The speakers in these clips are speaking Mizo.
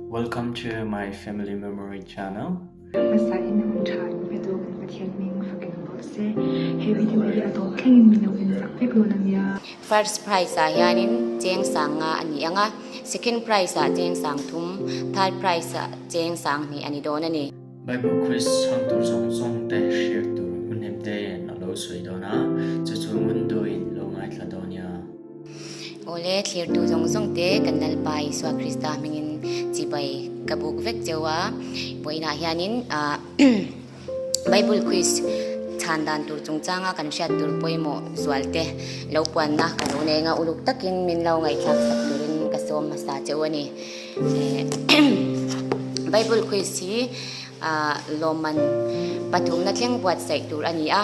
Welcome to my family memory channel. Hmasa in hun tha in pe tu kan Pathian hming fakin awm rawh se. He video hi a tawp thlengin min lo en sak vek dawn a nia. First prize ah hianin cheng sang nga a ni ang a, second prize ah cheng sang thum, third prize ah cheng sang hnih a ni dawn a ni. Bible quiz chhang tur zawng zawng te hriat tur hun hem tein a lo sawi dawn a, chu chu ngun duhin lo ngaithla dawn nia. Awle, thlirtu zawng zawng te kan Lalpa Isua Krista hmingin chibai ka buk vek cheu a, vawiinah hianin Bible quiz chhan dan tur chungchanga kan hriat tur pawimawh zual te lo puanna ka lo nei anga uluk takin min lo ngaihthlak sak turin ka sawm hmasa cheu a ni. Bible quiz hi lawmman pathumna thleng buatsaih tur a ni a,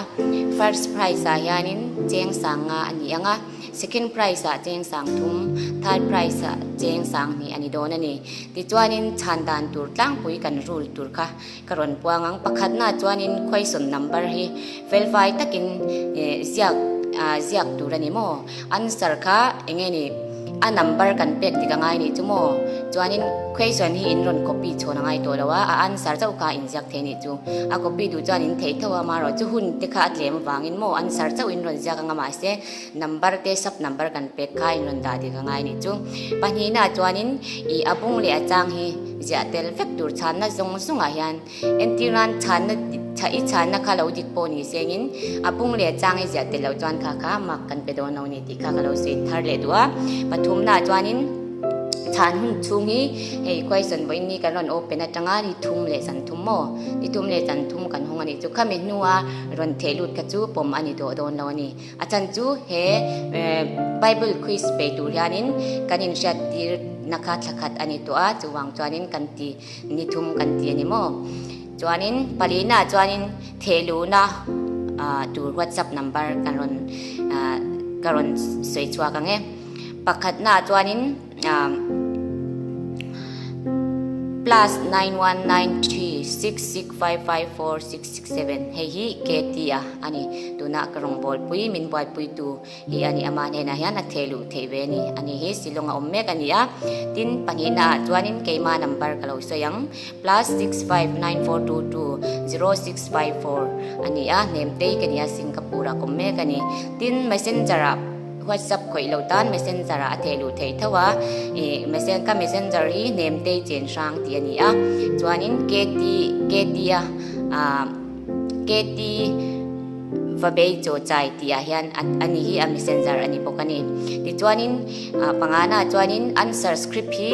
first prize ah hianin cheng sang nga a ni ang a, second prize ah cheng sang thum, third prize ah cheng sang hnih a ni dawn a ni. Tichuanin chhan dan tur tlangpui kan rule tur kha ka rawn puang ang. Pakhatna chuanin question number hi felfai takin ziak ziak tur a ni maw? Answer kha eng nge ni? A number kan pek dik a ngai nih chu maw? Chuanin question hi in rawn copy chhawn a ngai tawh lo a, a answer chauh kha in ziak thei nih chu. A copy duh chuan in theih tho a, amaherawh chu hun te kha a tlem avangin maw answer chauh in rawn ziak anga mahse number te sub number kan pek kha in rawn dah dik a ngai nih chu. Pahnihnaah chuanin ih a bung leh a chang hi ziah tel vek tur chhanna zawng zawngah hian Entir nan chhanna i chhanna kha lo dik pawh ni sengin a bung leh chang i ziah tel loh chuan kha kha mak kan pe dawn lo ni tih kha ka lo sawi thar leh duh a. Pathumnaah chuanin chhan hun chhung hi hei question vawiin ni kan rawn open atanga ni thum leh zan thum maw? Ni thum leh zan thum kan hawng a nih chu. Khami hnua rawn theh lut kha chu pawm a ni tawh dawn lo a ni. A chan chu he Bible quiz bei tur hianin kan inhriattir na kha thla khat a ni tawh a, chuvang chuanin kan ti Ni thum kan ti a ni maw? Chuanin palina chuanin thehluhna tur WhatsApp number kan rawn ka rawn sawi chhuak ang e. Pakhatna chuanin plus 919366554667 hei hi KT a a ni. Tuna ka rawngbâwl pui min buaipuitu Hi a ni ama hnenah hian a theh luh theih ve a ni. Ani hi Shillong a awm mek a ni a. Tin, pahnihna ah chuanin keima number ka lo sawi ang, plus 6594220654 a ni a, Hnemtei ka ni a, Singapore ah ka awm mek a ni. Tin, Messenger ah WhatsApp khawih lo tan Messenger ah a theh luh theih tho a, ih ka Messenger hi Hnemtei chen hrang tih a ni a, chuanin KT KT a ah KT Va bei chaw chai tih ah hian a ni hi a messenger a ni bawk a ni. Tichuanin pangana chuanin answer script hi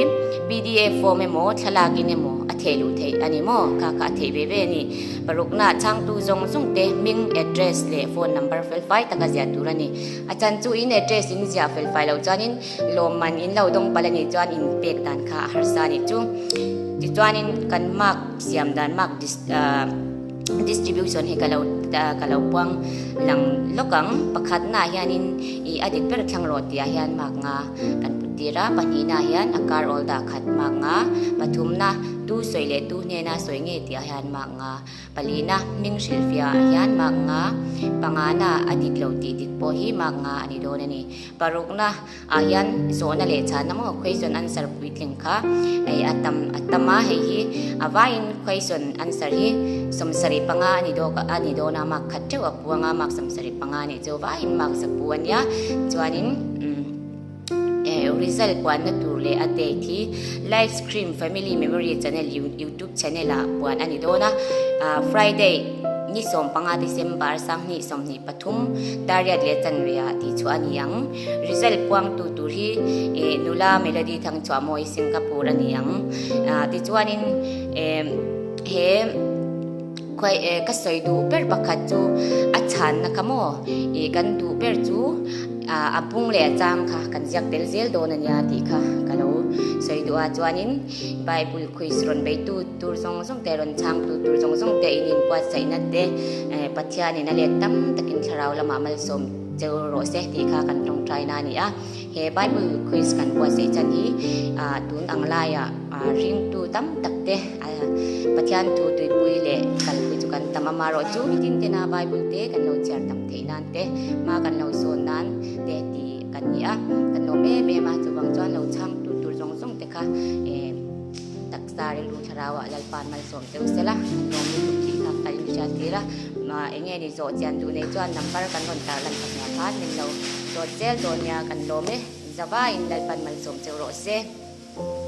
pdf form emaw thlalak in emaw a theh luh theih a ni maw? Kha kha a theih ve ve a ni. Parukna chhangtu zawng zawng te hming, address leh phone number felfai taka ziah tur a ni. A chan chu in address in ziah felfai loh chuanin lawmman in lo dawng palh a nih chuan in pek dan kha a harsa a nih chu. Tichuanin kan mark siam dan mark Distribution hi ka lo ka lo puang lang lawk ang. Pakhatnaah hianin ih a dik ber thlang rawh tihah hian mark nga kan put tir a, pahnihnaah hian a kar awl dah khat mark nga, pathumna tu sawi leh tu hnena sawi ngei tihah hian mark nga, palina hming hrilhfiahah hian mark nga, pangana a dik lo tih dik pawh hi mark nga a ni dawn a ni. Parukna ah hian zawhna leh chhanna maw question answer puitling kha hei a tam a tam a hei hi a vaiin question answer hi 75 a ni dawk a ni dawn a mark khat teuh a puang a mark 75 a nih chu vaiin mark zapu a nia chuanin umm eh result puanna tur leh a date hi live stream family memory channel youtube channel ah puan a ni dawn a ah friday ni 15 December 2020 Thum, Dariat leh Chanria tih chu a ni ang. Result puangtu tur hi eh nula Melody Thangchhuahmawi Singapore a ni ang. Ah tichuanin eh he khuai eh ka sawi duh ber pakhat chu a chhanna kha maw ih kan duh ber chu ah a bung leh a chang kha kan ziak tel zel dawn a nia tih kha ka lo sawi duh a. Chuanin Bible quiz rawn beitu tur zawng zawng te rawn chhangtu tur zawng zawng te in inbuatsaihna te Pathianin a let tam takin thlarau lamah malsawm cheu rawh se tih kha kan tawngtaina a ni a. He Bible quiz kan buatsaih chan hi tun ang laiah ringtu tam tak te Pathian thu tuipui leh kalpui chu kan tam a, amaherawhchu mitin tena Bible te kan lo chhiar tam theih nan te hma kan lo sawn nan te tih kan ni a, kan lawm em em a, chuvang chuan lo chhangtu tur zawng zawng te kha. Taksa rilru thlarauah Lalpa'n malsawm cheu sela, kan lawm lutuk tih kha kan inhriattir a. Eng nge ni zawh chian duh nei chuan number kan rawn tarlan pahniah khan min lo zawt zel dawn nia kan lawm e. Zavaiin Lalpa'n malsawm cheu rawh se.